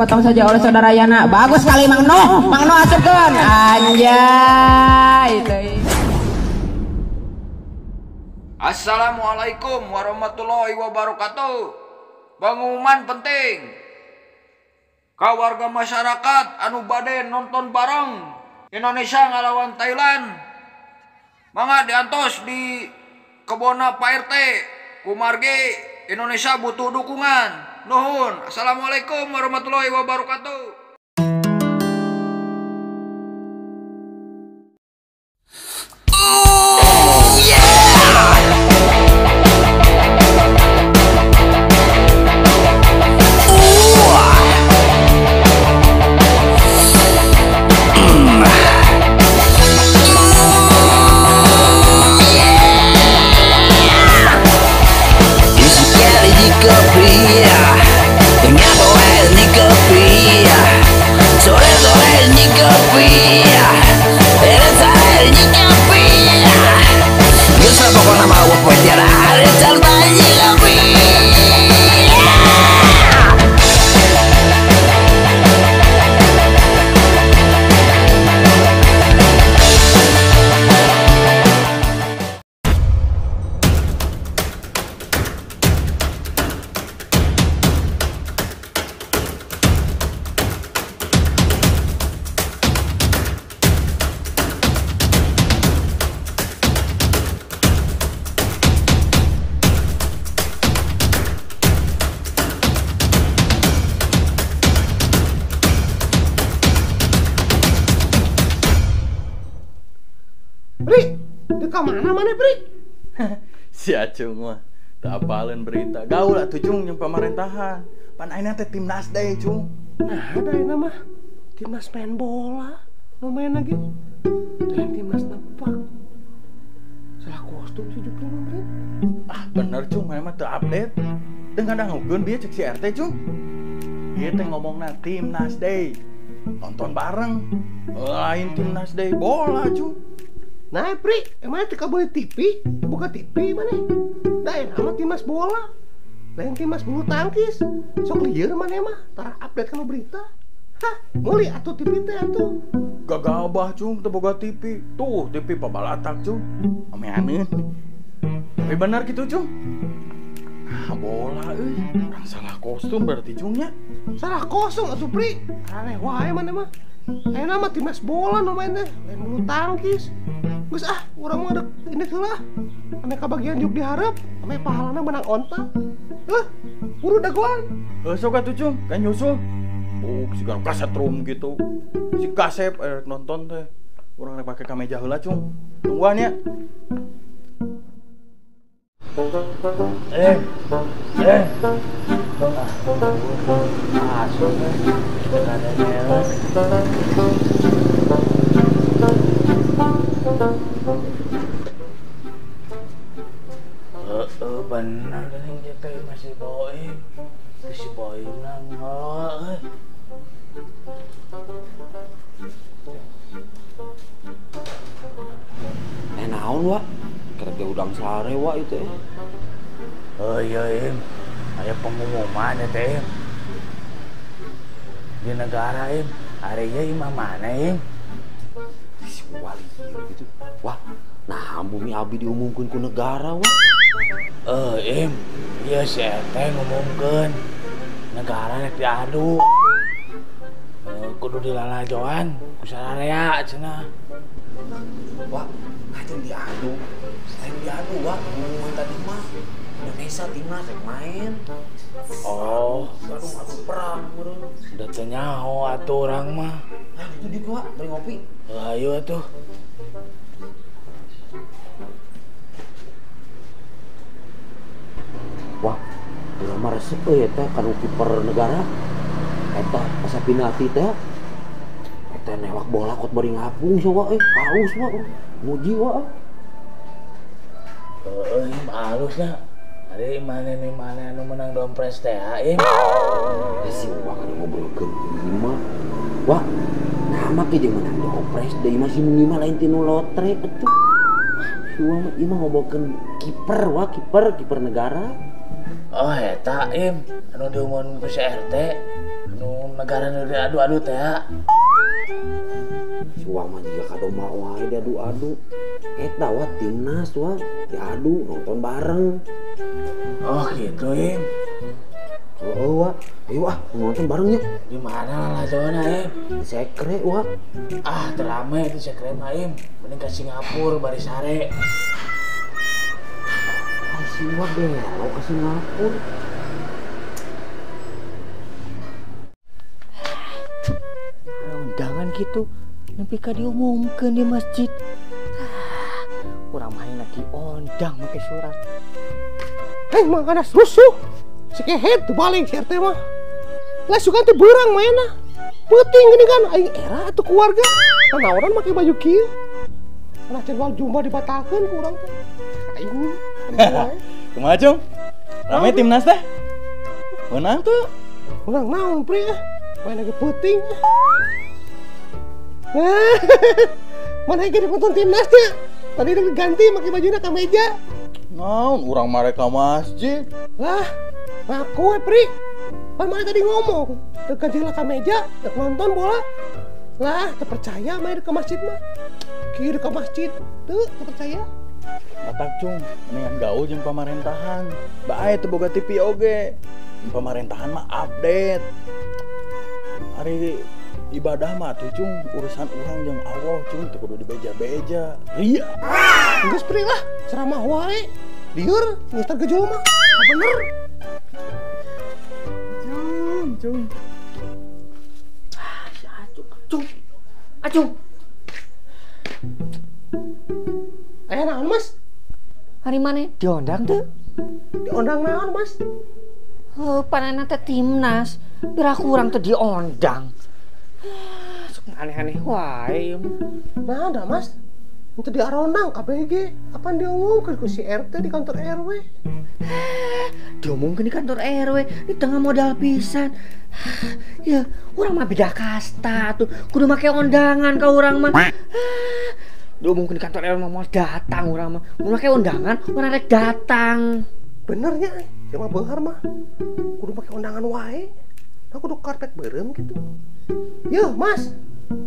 Potong saja oleh saudara Yana. Bagus sekali Mang Noh. Mang Noh asupkeun. Anjay. Assalamualaikum warahmatullahi wabarakatuh. Pengumuman penting. Ka warga masyarakat anu bade nonton bareng Indonesia ngalawan Thailand. Mangga diantos di kebona Pak RT. Kumargi Indonesia butuh dukungan. Nuhun. Assalamualaikum warahmatullahi wabarakatuh. Oh yeah. Pri, ke mana mana Pri? Si Acung mah tak apalin berita. Gaul atuh Cung jeung pemerintahan. Pan ayeuna teh timnas deui Cung. Nah, ada ayeuna mah timnas main bola. Nu main lagi. Teh timnas nepak. Salah kostum si Jupri mah, Pri. Ah, bener Cung, maneh mah teu update. Teu ngadangukeun bieu cek si RT Cung. Ieu teh ngomongna timnas deui. Nonton bareng. Lain timnas deui bola Cung. Nah, Pri, emangnya teu boleh TV? Buka TV mana? Da enak mah timnas bola. Lain timnas bulu tangkis. Sok lieur maneh mah, tara update kana berita. Hah, meuli atuh TV teh atuh. Gagabah Cung teu boga TV. Tuh, TV pabalatak Cung. Ameaneun. Tapi bener gitu Cung. Ah, bola euy. Urang salah kostum berarti Cung nya. Salah kostum atuh Pri. Aneh wae maneh mah. Ayeuna mah timnas bola nu main teh, lain bulu tangkis. Geus ah, urang mah dek ini heula. Ame kabagian juk dihareup, ame pahalana menang onta. Heuh, buru dagoan. Heuh sok atuh Cung, kan nyusul. Oh, si kasetrum gitu. Si kasep nonton teh. Urang rek pake kameja heula Cung. Tungguan ya. Masuk bener geuning ieu teh masih Boim. Si Boim nang euy. Naon wa? Kerja udang sare wa itu eh. Oh iya Im, aya pengumuman ya teh Im. Di negara Im, hari ieu imah mana Im? Si wali gitu. Wah, nah bumi abi diumumkeun ku negara wah. Im, ieu si RT ngumumkeun negara rek diadu. Kudu dilalajoan ku sararea cenah. Wah, ngajeng diadu. Lain diadu wah, pengumuman tadi mah Indonesia timnas rek main. Oh, aduh perang meureun. Da teu nyaho atuh urang mah. Ah, itu di gua bari ngopi. Ayo atuh. Wah, urang mah resep euy eta kanu kiper negara. Eta asa penalti teh. Eta newak bola kot bari ngapung sia wa euy, halus wa. Muji wa. Heeh, im halus nya. Ari mana nih mana anu menang dompres teh im. Si Wah kan ngobrolkeun imah. Wah, nama ke jeung menang dompres deui mah si mah lain tinu lotre atuh. Si Wah mah imah ngobrolkeun kiper wah, kiper negara. Oh eta Im, anu diumumkeun ku si RT, anu negara nu diadu-adu teh ya. Si Wak mah jiga kadomba wae diadu-adu. Eta wa timnas wa diadu nonton bareng. Oh gitu Im. Oh wa, ayo ah nonton barengnya. Di mana lah zona Im? Di sekre wa. Ah terame di sekre mah Im. Mending ke Singapura bari sare. Ah si Wak belok ke Singapura. Undangan gitu nepi ka diumumkeun di masjid. Urang mah lagi ondang make surat. Hei mah kana rusuh. Si kehed teu balik si RT mah. Lah sugan teh beurang mainna. Peuting gini kan aing era atuh keluarga. Nanaonan make baju kieu. Kana jadwal jumpa dibatalkeun ku urang teh. Aing wae. Kumaha Cung? Rame timnas teh? Menang tuh. Menang naon Pri ah. Main lagi peuting. Mana ge nonton timnas teh? Tadi udah ganti make bajuna ka meja. Naon urang mareka masjid. Lah, ngaku we Pri. Pan mana tadi ngomong, dek ganti lah ka meja, dek nonton bola. Lah, teu percaya main ke masjid mah. Kieu ke masjid, teu percaya. Batak Cung, mendingan gaul jeung pamarentahan. Bae teu boga TV oge. Pemerintahan mah update. Ari ibadah mah tuh Cung, urusan urang jeung Allah Cung teu kudu dibeja-beja. Ria. Geus Pri lah, ceramah wae. Lieur, geus tergejul mah. Bener. Cung, Cung. Ah, si Acung, Cung. Acung. Aya naon, Mas? Hari mana diondang teu? Diondang naon, Mas? Heuh, panana teh timnas. Piraku urang teh diondang. Sok aneh-aneh wae. Nah, ada Mas. Untuk diarondang KBG, apaan diomongkeun ku si RT di kantor RW? Diomongkeun di kantor RW, di tengah modal pisan. Ya, urang mah beda kasta tuh. Kudu make undangan ka urang mah. Diomongkeun di kantor RW mah moal datang urang mah. Mun make undangan, urang rek datang. Benernya, ya mah beunghar mah. Kudu make undangan wae. Nah, kudu karpet beureum gitu. Yeuh, Mas.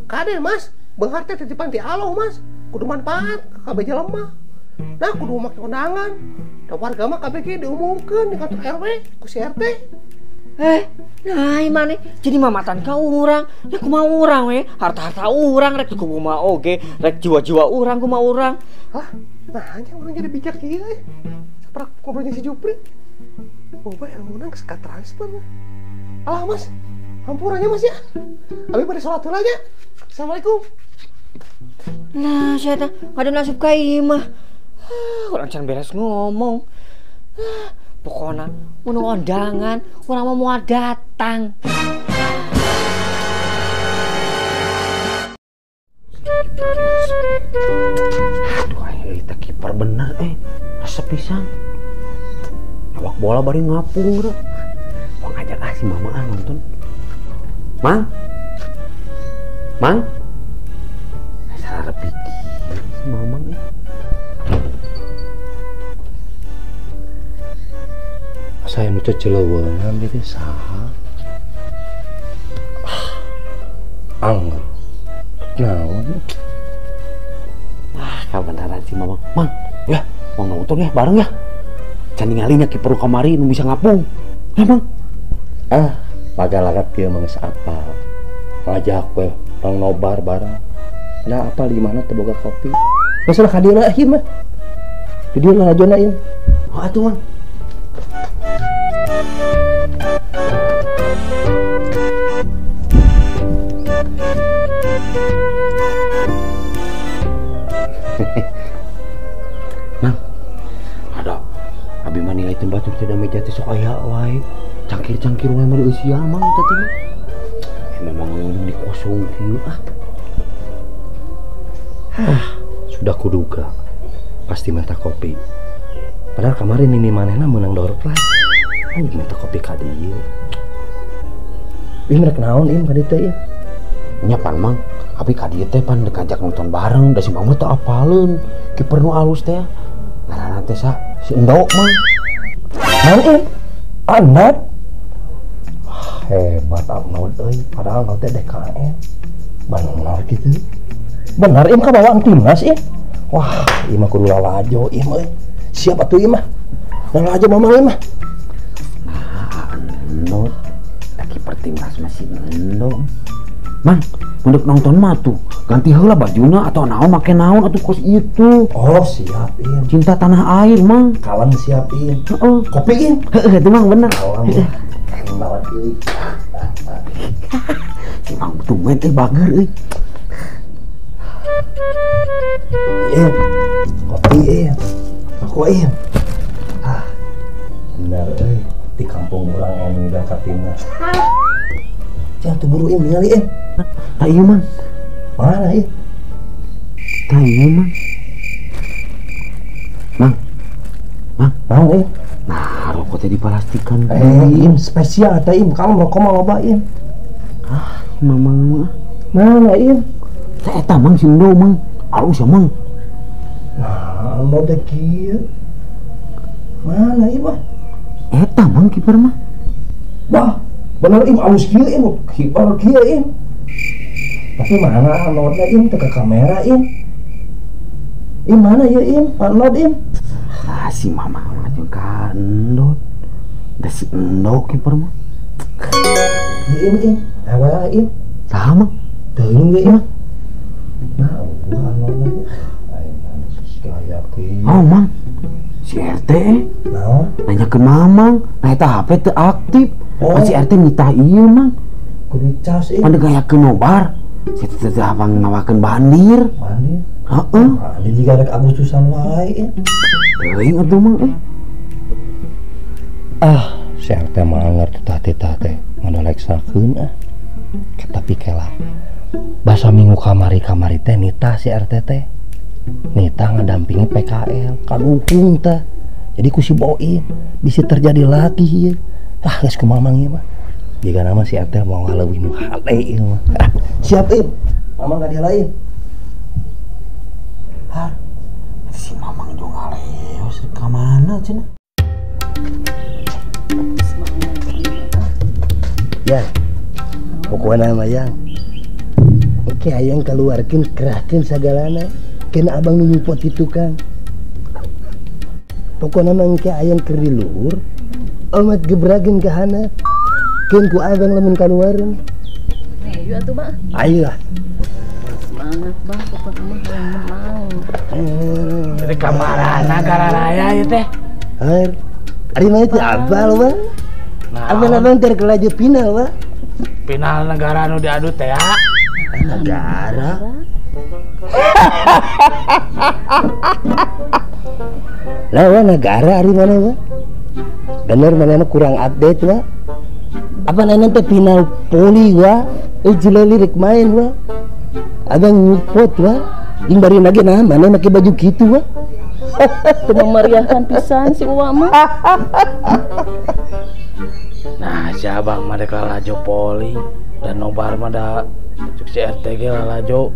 Kade, Mas. Beunghar teh titipan ti Allah, Mas. Kudu manfaat ka kabeh jelema. Nah, kudu make undangan. Da warga mah KBG diumumkeun di kantor RW ku si RT. Nah maneh jadi mamatan ka urang. Ya kumaha urang we? Harta-harta urang rek kumaha oge, rek jiwa-jiwa urang kumaha urang. Hah? Nah, hanya urang jadi bijak ieu euy. Saprak ngobrolnya si Jupri. Boba ilmuna geus ka transfer. Alah, Mas. Hampurannya Mas ya. Abi bade salat heula nya. Assalamualaikum. Nah, saya teh ngadon asup ka imah. Urang can beres ngomong. Pokona mun undangan, urang mah moal datang. Aduh, aing teh kiper bener resep pisan. Awak bola bari ngapung geura. Wah ngajak ah si mama ah nonton. Mang. Mang. Salah pikir si mamang Saya nu cecelewengan ieu teh saha? Angger. Naon? Ah, kabeneran si mamang. Mang, ya, mau nonton ya bareng ya. Can ningalinya kiper kamari nu bisa ngapung. Ya, Mang. Ah, lagalagat kieu mah geus apal. Ngajak we pang nobar bareng. Nah, apal di mana teu boga kopi. Geus lah ka dieu lah ieu mah. Di dieu lah lajona ieu. Oh, atuh, Mang. Mang, ada abi mah nilai teu batur teh da meja teh sok aya wae. Cangkir-cangkir wae mah dieusian Mang teh teh mah. Memang ngomong di kosong kieu ah. Hah, sudah kuduga. Pasti minta kopi. Padahal kemarin ini manehna menang door prize. Ayo minta kopi ka dieu. Ih merek naon im ka dieu teh ieu? Nya pan Mang, abi ka dieu teh pan dek ngajak nonton bareng da si Mama teh apaleun. Kiper nu alus teh. Ngaranna teh sa si Endo Mang. Naon im? Anad. Hebat Arnold euy, padahal teh DKM. Benar gitu. Benar im kabawaan timnas im. Wah, ieu mah kudu lalajo im euy. Siap atuh ieu mah. Lalajo mamang ieu mah. Nah, Arnold kiper timnas masih Endo. Mang, untuk nonton mah tuh ganti heula bajuna atau naon make naon atuh kos itu. Oh, siap im. Cinta tanah air, Mang. Kalem siap im. Heeh. Kopi im. Heeh, itu Mang bener. Kalem. Bawa euy. Si Mang tumben euy bager euy. Im. Kopi im. Rokok im. Ah. Bener euy, di kampung urang anu ngundang ka timnas. Jangan tuh buru im ningali im. Tak iya Mang. Mana im? Tak iya Mang. Mang. Mang. Naon im? Nah, rokok teh diplastikan. Im spesial teh im, kalau rokok mah loba im. Ah, mamang mah. Mana im? Teh eta Mang si Endo Mang. Alus ya Mang. Nah, lo teh kieu. Mana im ah? Eta Mang kiper mah. Wah, bener im alus kieu im, kiper kieu im. Tapi mana Arnoldnya im teu ke kamera im. Im mana ya im? Arnold im. Ah, si mama mah jeung ka Endo. Da si Endo kiper mah. Ya im im, awa im. Saha Mang? Teuing ge im. Nah, gua Arnoldnya. Aing gaya kieu. Oh, Mang. Si RT naon? Nanya ke Mamang, nah eta HP teu aktif. Oh. Si RT nitah ieu Mang. Kudu dicas ieu. Pan gayakeun nobar. Si teh teh abang ngawakeun bandir. Bandir? Heeh. Bandir jiga rek Agustusan wae. Teuing atuh Mang euy. Ah, si RT mah ngerti tah teh ngadoleksakeun ah. Tapi kela. Basa minggu kamari-kamari teh nitah si RT teh. Nita ngadampingi PKL kaduhung teh. Jadi ku si Boim bisa terjadi lagi ieu. Ah, geus kumaha Mang ieu mah. Jiga nama si RT mau ngaleuwih nu hade ieu mah. Ah, siap im. Mamang ka dieu lain. Hah? Si Mamang jeung ngaleos ka mana cenah? Ya. Pokona mah yang. Oke, hayang kaluarkeun kerahkeun sagalana. Kena abang nu nyupot di tukang. Pokona mah engke hayang keur di luhur, omat gebrageun ka handap. Keun ku abang lamun kaluareun. Ayo atuh, Bang. Ayo lah. Semangat, Bang, pokona mah hayang menang. Jadi kamarana gararaya ieu teh. Hair. Ari mah teh abal, Bang. Abang-abang teh kelaju final, Bang. Final negara nu diadu teh ya. Negara. Lawan negara ari mana, Bang? Bener mana mah kurang update, Bang. Apa nanya teh final poli, Wak. Jeleli rek main, Wak. Abang nyupot, Wak. Jeung bari lagi nah mana make baju kitu, Wak. Teu memeriahkan pisan si Uwa mah. Nah, si abang mah rek lalajo poli dan nobar mah da cuk si RT ge lalajo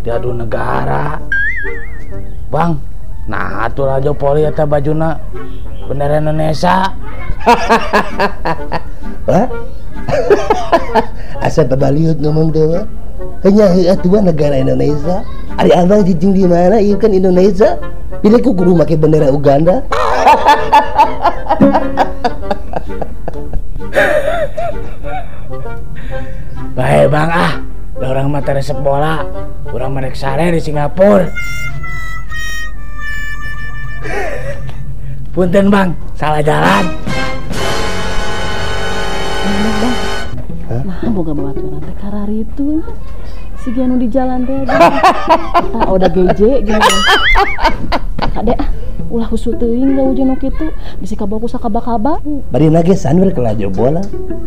diadu negara. Bang, nah atuh lalajo poli eta bajuna bendera Indonesia. Wah. Asa babaliut ngomong teh, Wak. Hanya heuh atuh negara Indonesia. Ari abang cicing di mana? Ieu kan Indonesia. Pilih ku kudu make bendera Uganda. Bae Bang ah, da urang mah teu resep bola. Urang mah rek sare di Singapura. Punten Bang, salah jalan. Bang. Nah, boga babaturan teh kararitu. Si anu di jalan teh. Tah udah geje gitu. Kade ah, ulah husu teuing gawe jeung nu kitu, bisi kabawa ku sakaba-kaba. Bari lagi sanwer ke laju bola.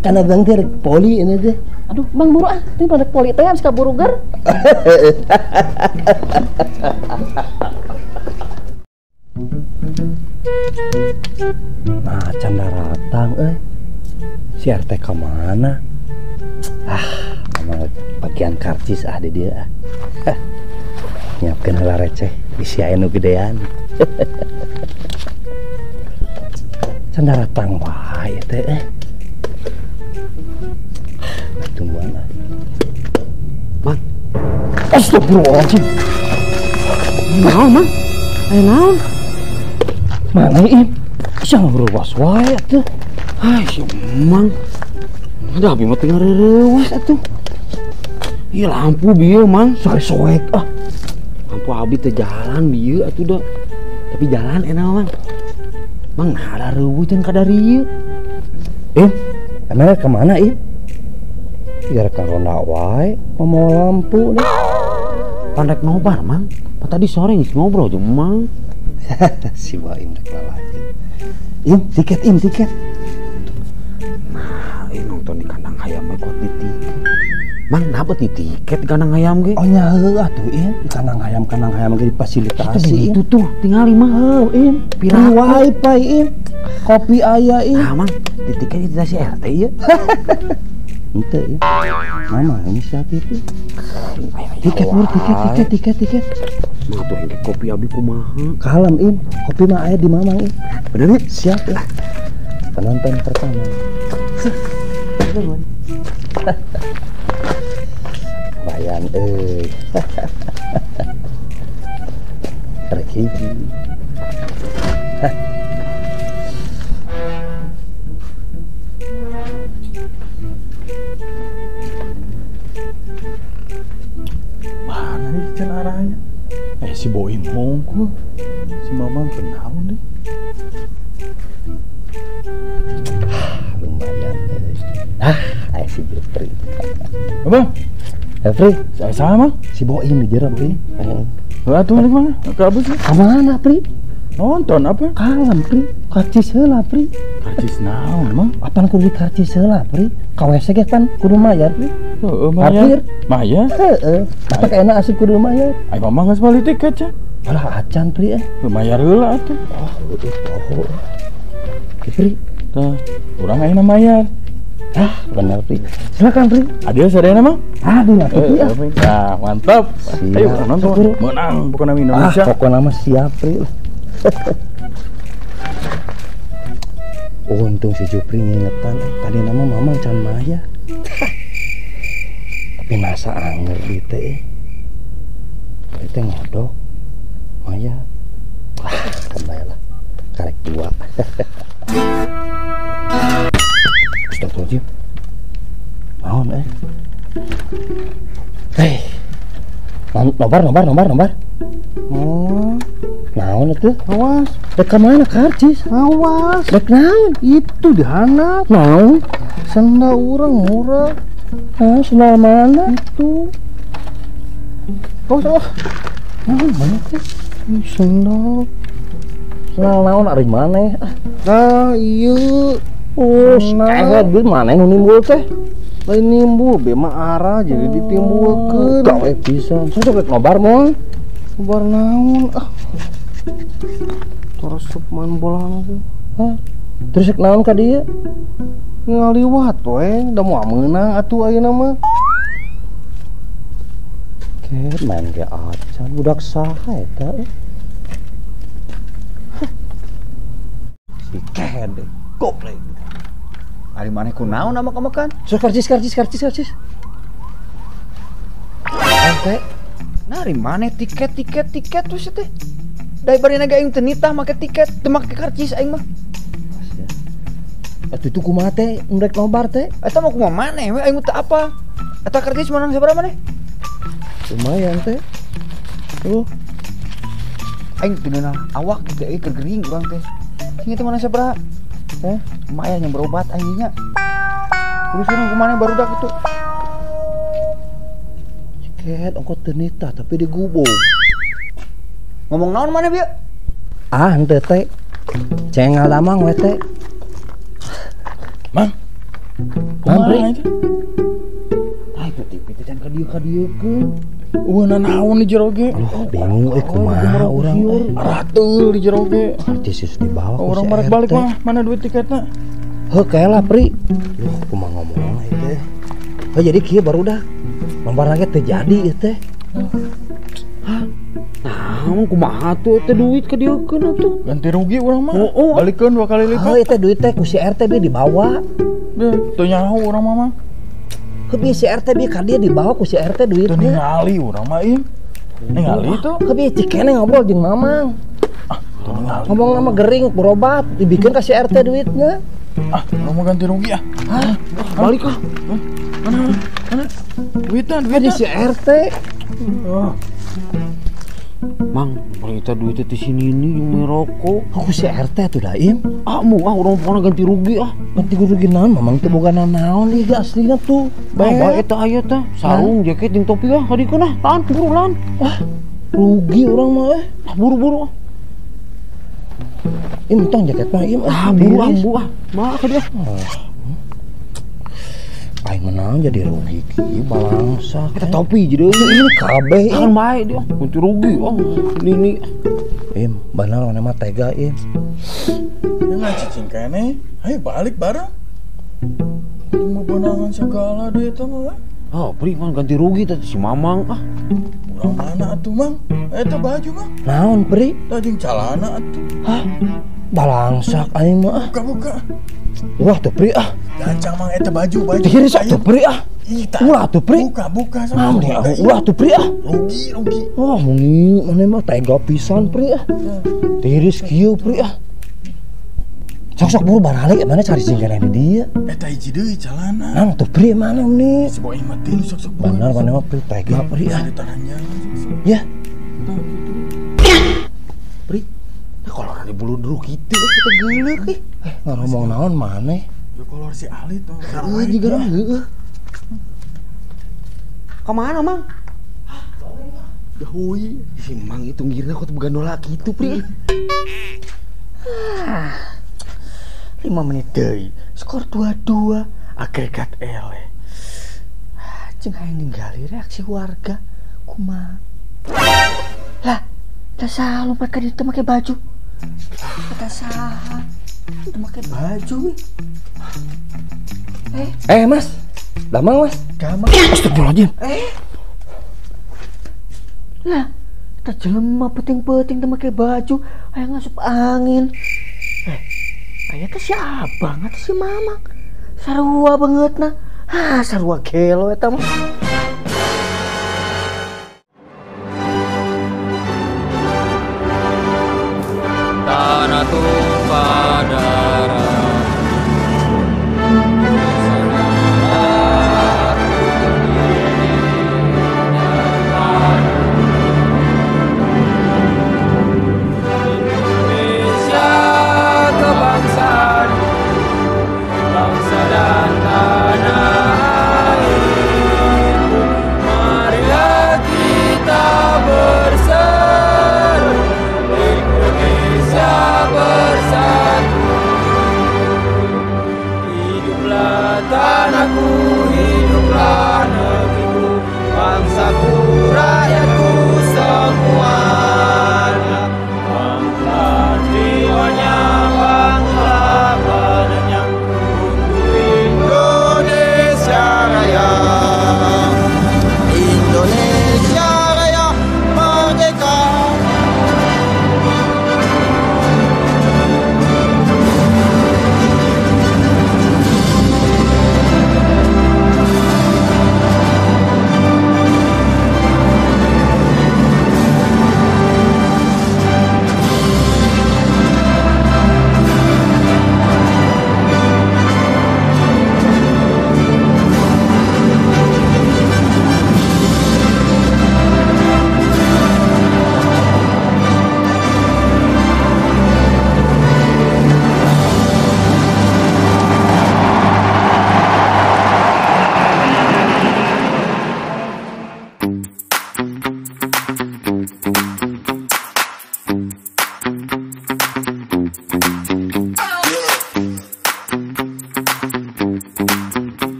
Kan abang teh rek poli ini teh. Aduh, Bang buru ah, teh pada poli teh habis kaburu ger. Nah, can daratang euy. Si RT ka mana? Ah, emang bagian karcis ah di dia ah. Nyiapkeun heula receh, bisi aya nu gedean. Can daratang wae teh eh. Tungguan ah. Mang. Astagfirullahaladzim. Naon, Mang? Aya naon? Mana Im? Sia ngeurewas wae atuh. Ai, si Mang. Ada abi mah teu ngareurewas atuh. Ieu lampu bieu, Mang. Soek-soek ah. Lampu abi teh jalan bieu atuh da. Tapi jalan enak, Mang. Mang nah ada reueuh can kadarieu. Im, emangnya kemana Im? Biar karona wae mau lampu nih. Pandek nobar, Mang. Pan tadi sore geus ngobrol jeung Mang. Si Baim rek lalajo. Im, tiket Im, tiket. Nah, ini nonton di kandang hayam we kuat di tiket. Mang, napa di tiket di kandang hayam ge? Oh nya heuh atuh Im, di kandang hayam ge difasilitasi. Itu tuh tingali mah heuh Im, pirang wifi Im. Kopi aya Im. Nah, Mang, di tiket itu si RT ieu. Henteu Im. Mama inisiatif. Tiket mur tiket tiket tiket tiket. Mang atuh engke kopi abi kumaha? Kalem Im, kopi mah aya di Mamang Im. Bener nih? Siap ya. Penonton pertama. Bayan euy. Rek hiji. Mana nih can arahnya? Si Boim hongkul. Si Mamang kenaon deh. Lumayan euy. Ah, aya si Jepri. Abang, Jepri, saya sama. Si Boim di jero, Pri. Heeh. Atuh balik mana? Ke abus. Ka mana, Pri? Nonton apa? Kalem, Pri. Karcis heula, Pri. Karcis naon, Mang? Apaan kudu karcis heula, Pri? Ka WC ge pan kudu mayar, Pri. Heeh, mayar. Mayar? Heeh. Apa enak asup kudu mayar. Ai Mamang geus bali tiket, Ca. Alah acan, Pri eh. Mayar heula atuh. Oh, heueuh. Pri. Tah, urang ayeuna mayar. Ah, benar, Pri. Silakan, Pri. Adil sadayana, Mang? Adil atuh, Pri. Nah, mantap. Ayo urang nonton. Menang pokona Indonesia. Ah, pokona mah siap, Pri. Untung si Jupri ngingetan, tadi nama Mamang can maya. Tapi masa anger di teh. Tadi teh ngodok. Maya. Wah, kan bae lah. Karek dua. Astagfirullahaladzim. Naon eh? Hei. Nobar. Oh, naon atuh? Awas. Dek ka mana karcis? Awas. Dek naon? Itu dihandap. Naon? Sendal urang murah. Ah, sendal mana? Itu. Oh. Naon mana teh? Sendal. Sendal naon ari maneh? Nah, ieu. Oh, kehed geus maneh nu nimbul teh. Lain nimbul be mah arah jadi ditimbulkeun. Gawe pisan. Sok rek nobar moal. Nobar naon? Ah. Terus main bola tuh. Hah? Terus rek naon ka dieu? Ngaliwat we, da moal meunang atuh ayeuna mah. Ket main ge acan budak saha eta eh. Si kehed goblok. Ari maneh kunaon amak-amakan? Sok karcis. Ente. Nah, ari maneh tiket terus teh. Dai bari naga aing teu nitah make tiket, teu make karcis aing mah. Atuh itu kumaha teh rek nobar teh? Eta mah kumaha maneh we aing teu apa. Eta karcis menang sabaraha maneh? Lumayan teh. Aing teu ngeunah awak teh euy keur gering urang teh. Sing eta menang sabaraha? Lumayan yang berobat aing nya. Terus urang kumaha barudak itu. Tiket ongkot teu nitah tapi digubung. Ngomong naon maneh bieu? Ah, henteu teh. Cengal damang we teh. Mang. Mang, Pri. Ai TV teh can ka dieu-ka-dieukeun. Eueuh naon di jero ge? Aduh, bingung euy kumaha urang euy. Rateul di jero ge. Karcis geus dibawa ku Urang si balik RT. mah, mana duit tiketna? Heuh kaela, Pri. Duh, kumaha ngomongna ieu teh. Heuh jadi kieu barudak. Nombarna ge teu jadi ieu teh. Hah? Nah, Mang kumaha tuh eta duit ka dieukeun atuh. Ganti rugi urang mah. Oh. Balikeun 2 kali lipat. Heuh eta duit teh ku si RT bi dibawa. Teu nyaho urang mah, Mang. Heuh bi si RT bi ka dieu dibawa ku si RT duitna. Teu ningali urang mah im. Ningali tuh. Heuh bi cikene ngobrol jeung Mamang. Ah, teu ningali. Ngomong nama gering berobat dibikeun ka si RT duitna. Ah, urang mau ganti rugi ah. Hah? Balik ah. Mana? Mana? Duitna, Di si RT. Oh. Mang, berita duitnya di sini ini yang merokok. Aku si RT tuh dah im. Ah, mau ah orang pokoknya ganti rugi ah. Ganti rugi naon? Mamang tuh boga naon ih aslinya tuh. Bae eta aya teh, sarung, jaket jeung topi ah kadikeun ah. Tahan buru lan. Ah, rugi orang mah eh. Ah, buru-buru ah. Im tong jaket mah im. Ah, buru ah, bu ah. Mah ka dia. Aing menang jadi rugi ki balangsa. Kita topi jadi ini kabeh kan bae dia. Ganti rugi oh. Ini im benar mana mah tega im. Ini cicing kene. Ayo balik bareng. Mau benangan segala duit mah. Oh, pri man ganti rugi tadi si Mamang ah. Urang mana atuh Mang? Eta baju Mang. Naon pri? Tah jeung calana atuh. Hah? Balangsak aing mah ah. Buka-buka. Wah tuh pri ah. Gancang Mang eta baju. Tiris atuh pri ah. Ulah tuh pri. Buka sama. Ulah tuh pri ah. Rugi. Wah muni mana mah tega pisan pri ah. Tiris kieu pri ah. Sok-sok buru baralik mana cari singkana di dia. Eta hiji deui calana. Nah tuh pri mana nih? Si boy mah tilu sok-sok. Benar mana mah pri tega pri ah. Ya. Pri. Nah kalau orang di bulu dulu gitu kita geuleuh ih. Ngomong naon maneh? Ya kolor si Ali tuh. Heeh jiga heeh. Ka mana, Mang? Dahui. Si Mang itu ngirna kok boga nolak kitu, Pri. Ah. 5 menit deui. Skor 2-2, agregat eleh. Jeung hayang ninggali reaksi warga kumaha. Lah, teh saha lompat ka ditu make baju? Kata saha? Teu make baju ih. Mas. Damang, Mas. Damang. Astagfirullahaladzim. Lah, teh jelema penting-penting teu make baju, hayang ngasup angin. Aya teh si Abang atau si Mamang. Sarua bangetna. Ah, sarua gelo eta mah.